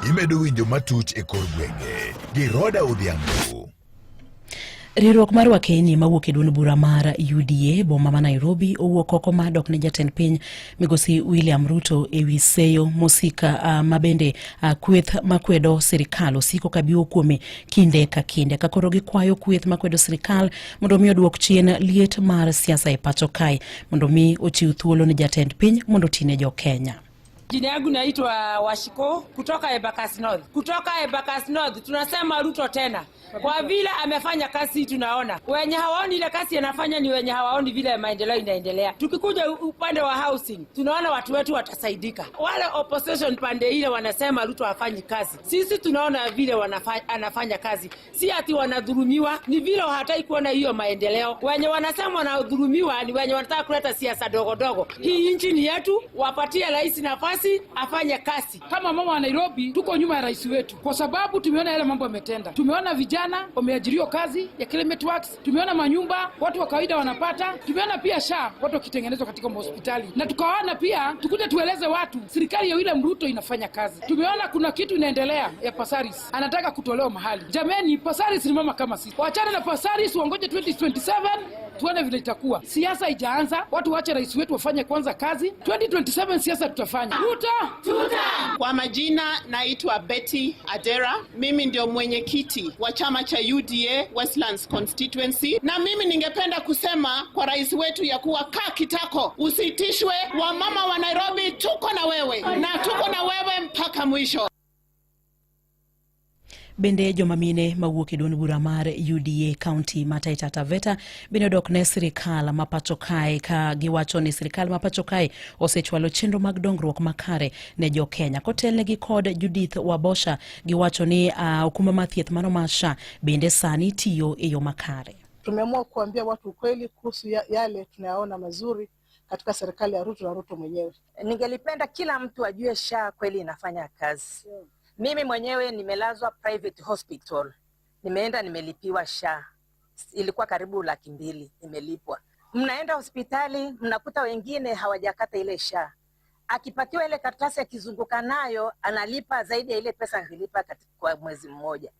Imedo winjo matuch e kor gwenge gi Roda Odhiambo. Riwruok mar wakeni mawuok e duond bura mar UDA boma ma Nairobi owuok oko mar dok ne jatend piny migosi William Ruto ewi seyo mosika mabende kweth makwedo sirikal osiko kabiwo kuome kinde ka kinde ka koro gikwayo kweth makwedo sirikal mondo mi oduok chien liet mar siasa e pacho kae mondo mi ochiw thuolo ne jatend piny mondo otine jo Kenya. Jina yangu naitwa Washiko kutoka Embakasi North. Kutoka Embakasi North tunasema Ruto tena, kwa vile amefanya kazi, tunaona wenye hawaoni ile kazi anafanya ni wenye hawaoni vile maendeleo inaendelea. Tukikuja upande wa housing, tunaona watu wetu watasaidika. Wale opposition pande ile wanasema Ruto hafanyi kazi, sisi tunaona vile anafanya kazi, si ati wanadhulumiwa, ni vile hawataki kuona hiyo maendeleo. Wenye wanasema wanadhulumiwa ni wenye wanataka kuleta siasa dogo dogo. Hii nchi ni yetu, wapatie rais nafasi afanye kazi. Kama mama wa Nairobi tuko nyuma ya rais wetu kwa sababu tumeona yale mambo yametenda. Tumeona vijana wameajiriwa kazi ya climate works, tumeona manyumba watu wa kawaida wanapata, tumeona pia SHA watu wakitengenezwa katika mahospitali, na tukaona pia tukuja tueleze watu serikali ya William Ruto inafanya kazi. Tumeona kuna kitu inaendelea ya Passaris, anataka kutolewa mahali. Jameni, Passaris ni mama kama sisi, wachane na Passaris, wangoje 2027 tuone vile itakuwa. Siasa haijaanza, watu wache rais wetu wafanye kwanza kazi. 2027 siasa tutafanya. Ruto tuta. Kwa majina naitwa Betty Adera, mimi ndio mwenyekiti wa chama cha UDA Westlands Constituency, na mimi ningependa kusema kwa rais wetu ya kuwa kaa kitako, usitishwe. Wamama wa Nairobi tuko na wewe na tuko na wewe mpaka mwisho. Bende joma mine mawuok e duond bura mar UDA kaunti ma Taita Taveta bende odok ne sirikal ma pacho kae ka giwacho ni sirikal ma pacho kae osechwalo chenro mag dongruok makare ne jo Kenya. Kotelnegi kod Judith Wabosha giwacho ni okumba mar thieth mano mar SHA bende sani tiyo e yo makare. Tumeamua kuambia watu ukweli kuhusu yale tunayaona mazuri katika serikali ya Ruto na Ruto mwenyewe. Ningelipenda kila mtu ajue SHA kweli inafanya kazi. Mimi mwenyewe nimelazwa private hospital, nimeenda nimelipiwa SHA, ilikuwa karibu 200,000 nimelipwa. Mnaenda hospitali mnakuta wengine hawajakata ile SHA, akipatiwa ile karatasi akizunguka nayo analipa zaidi ya ile pesa angelipa kwa mwezi mmoja.